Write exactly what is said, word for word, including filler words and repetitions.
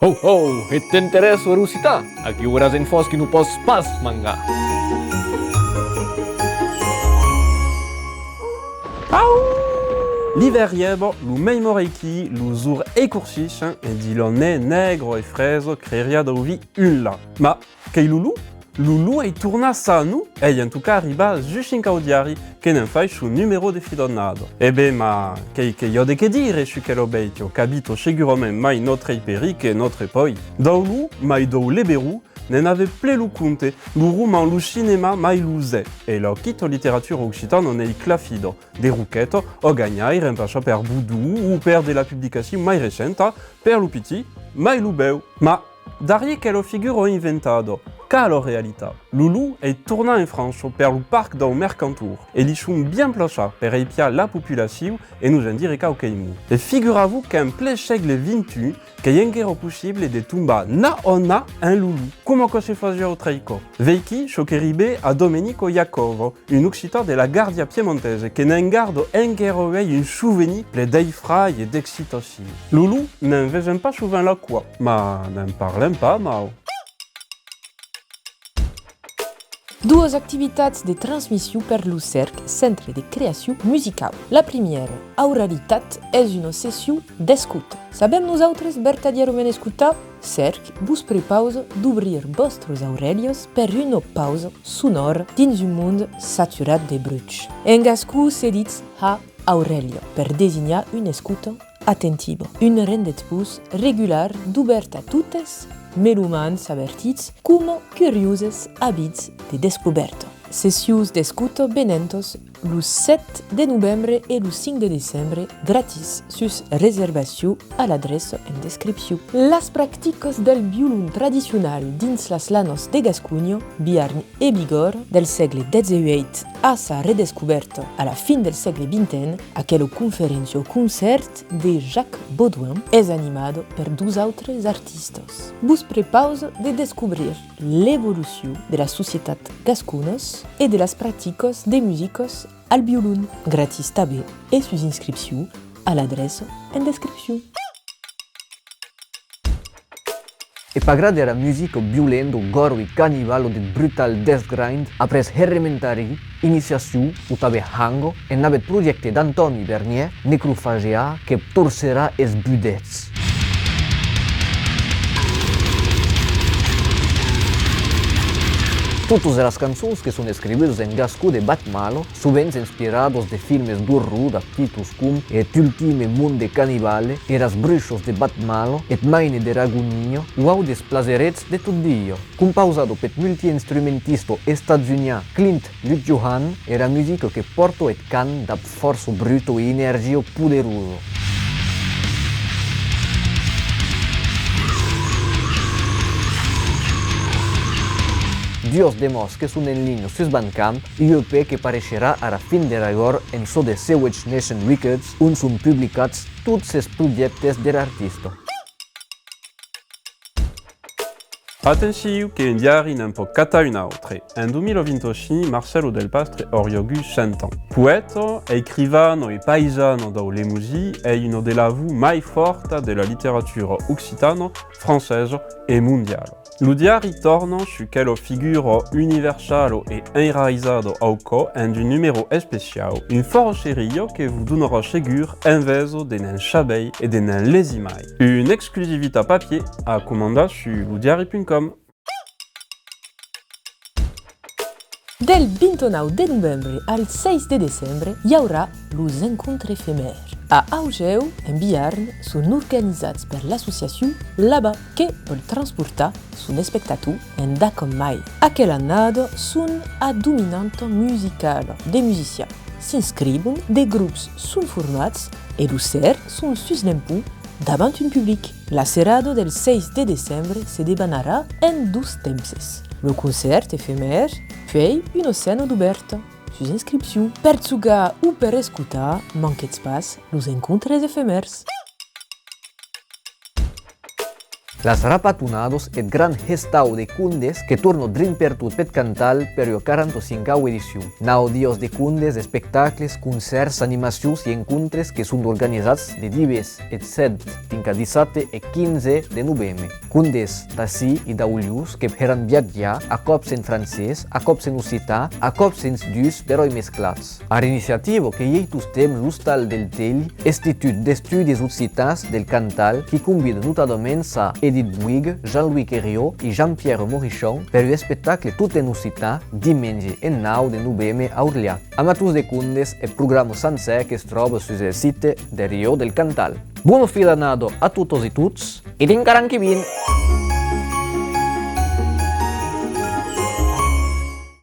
Ho, ho! E t'interèssa er occitan? Aquí auràs un fòsc que non pòs pas mangar. L'ivèrn riba, lo mei mor ei quí, los jorns ei corsisson e dins la nèit negra e fresa creiriá d'auvir un lat. Mas qu'ei lo lop? Lo lop ei tornat, ça, non? Ei en tot cas arribat jusc'en Caudiari, que ne'n fai son numèro de fin d'annada. E ben, mas qu'ei que i a de qué dire sus quela bèstia, qu'abita segurament mai nòstre Paric que nòstre país. Dau lop, mai dau leberon, ne'n avèm plen lo compte, lo roman, lo cinèma, mai lo jòc. E la quita literatura occitana n'ei clafida, de roqueta, a ganhaire, en passar per Bodon o per de la publicacion mai recenta, per lo pitit, mai lo bèu. Mas darrier quela figura inventada, qu'a la realitat? Lo lop ei tornat en França per lo parc dau Mercantour e li son bien plaçats per espiar la populacion e nos en dire quauquei mots. E figuratz-vos qu'en plen sègle vint-e-un qu'ei enguera possible de tombar nas a nas en lo lop, coma aquò se fasiá autrei còps. Veiquí çò que ribèt a Domenico Iacova, un occitan de la Gardia piemontesa que ne'n garda enguera uei un sovenir plen d'efralh e d'excitacion. Lo lop, ne'n vesèm pas sovent la coa, mas ne'n parlèm pas mau. Doas activitats de transmission per lo CERC, Centre de Creacion Musicau. La primièra, Auralitat, es una session d'escota. Sabèm nosautres vertadièrament escotar? CERC vos prepausa d'obrir vòstras aurelhas per una pausa sonòra dins un mond saturat de bruch. En gascon se ditz har aurelha per designar una escota atentiva, un rendetz-vos regular dubèrt a totes, melomans avertits coma curioses avids de descobèrta. Sessions d'escota venentas los sèt de novembre e lo cinc de decembre, gratis, sus reservacion a l'adreça en descripcion. Las practicas del violon tradicional dins las lanas de Gasconha, Biarn e Bigòrra, del sègle dètz-e-uèit a sa redescobèrta a la fin del sègle vint-e-un, aquela conferéncia o concèrt de Jacques Baudouin es animada per dos autres artistas. Vos prepausa de descobrir l'evolucion de la societat gasconas e de las practicas de musicas al violon, gratis tanben e sus inscripcion a l'adreça en descripcion. E pas gra dera musica violenta, gore e canibala deth brutal death grind, après Herrementari, Iniciacion o tanben Hango, en navèth projècte d'Antòni Vernier, Necrofagia, que torcerà es budèths. Totas eras cançons que son escrivudas en gascon de Batmalo, sovent inspiradas de filmes d'orror dab títols com Eth ultime monde canibale, Eras bruishas de Batmalo, Eth maine dera gonia o Autes plaserets de tot dia. Compausada peth multiinstrumentista estatsunian Clint Lukihohan, era musica que pòrta eth cant dab fòrça bruta e energia poderosa. Duas demòs que son en linha sus Bandcamp, un E P que pareisherà ara fin der agòst en çò de Sewage Nation Records, on son publicats tots es projèctes der artista. Atencion, que un diari ne'n pòt catar un autre. En dos mila vint-e-cinc, Marcèla Delpastre auriá agut cent ans. Poèta, escrivana e païsana dau Lemosin, ei una de las votz mai fòrtas de la literatura occitana, francesa e mondiala. Lo diari torna sus quela figura universala e enraïsada au còr en un numèro especiau, un fòra seria que vos donarà segur enveja de ne'n saber e de ne'n legir mai. Una exclusivitat papier a comandar sus lodiari punt com. Del vint-e-nau de novembre al sièis de decembre, i aurà los Encontres efemèrs. A Augèu, en Biarn, son organizats per l'associacion Laba, que vòl transportar son espectator endacòm mai. Aquela annada son a dominanta musicala, de musicians s'inscrivon, de grops son formats e los cèrcs son sus l'empont davant un public. La serada del sièis de decembre se debanarà en dos tempses. Lo concèrt efemèr, puèi una scèna dubèrta, sus inscripcion. Per jogar o per escotar, manquetz pas los Encontres efemèrs. Las Rapatonadas, eth gran hestau de condes que torna drin pertot peth Cantal per ua quaranta-cinquau edicion. Nau dias de condes, espectacles, concèrts, animacions e encontres que son organizats de divés eth sèt, finca dissabte e quinze de noveme. Condes d'ací e d'aulhors que heràn viatjar, a còps en francés, a còps en occitan, a còps en dus beròi mesclats. Ara iniciativa que i ei tostemps l'Ostal del Telh, Institut d'Estudis Occitans del Cantal, qui convida notadaments a Edith Bouygues, Jean-Louis Queriot e Jean-Pierre Morichon per un espectacle tot en occitan, dimenge en nau de noveme a Orlhac. Amators de condes, eth programa sancèr que's tròba sus eth site d'Era Ua del Cantal. Bona fin d'annada a totas e tots, e drin qu'ar an que vien!